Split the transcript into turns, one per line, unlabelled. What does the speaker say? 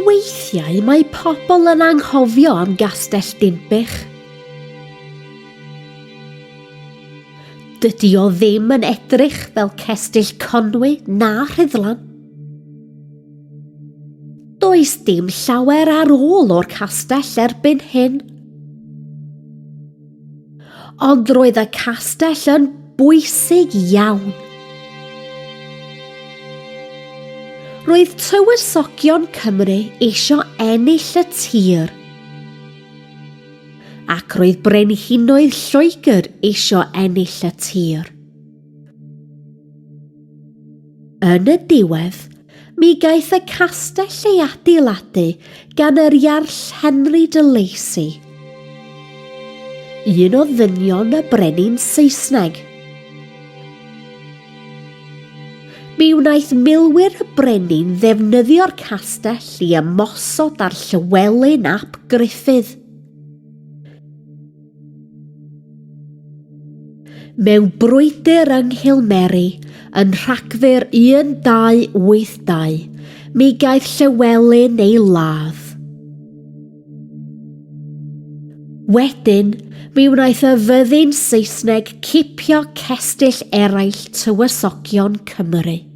Weithiau mae pobl yn anghofio am Gastell Dinbych. Dydy o ddim yn edrych fel cestyll Conwy na Rhuddlan. Does dim llawer ar ôl o'r castell erbyn hyn. Ond roedd y castell yn bwysig iawn. Roedd tywysogion Cymru eisiau ennill y tir. Ac roedd brenhinoedd Lloegr eisiau ennill y tir. Yn y diwedd, mi gaeth y castell ei adeiladu gan yr Iarll Henry de Lacy, un o ddynion y brenin Saesneg. Mi wnaeth milwyr y brenin ddefnyddio'r castell i ymosod ar Llywelyn ap Gruffydd. Mewn brwydr yng Nghilmeri yn Rhagfyr 1282, mi gaeth Llywelyn ei ladd. Wedyn, mi wnaeth y fyddin Saesneg cipio cestyll eraill tywysogion Cymru.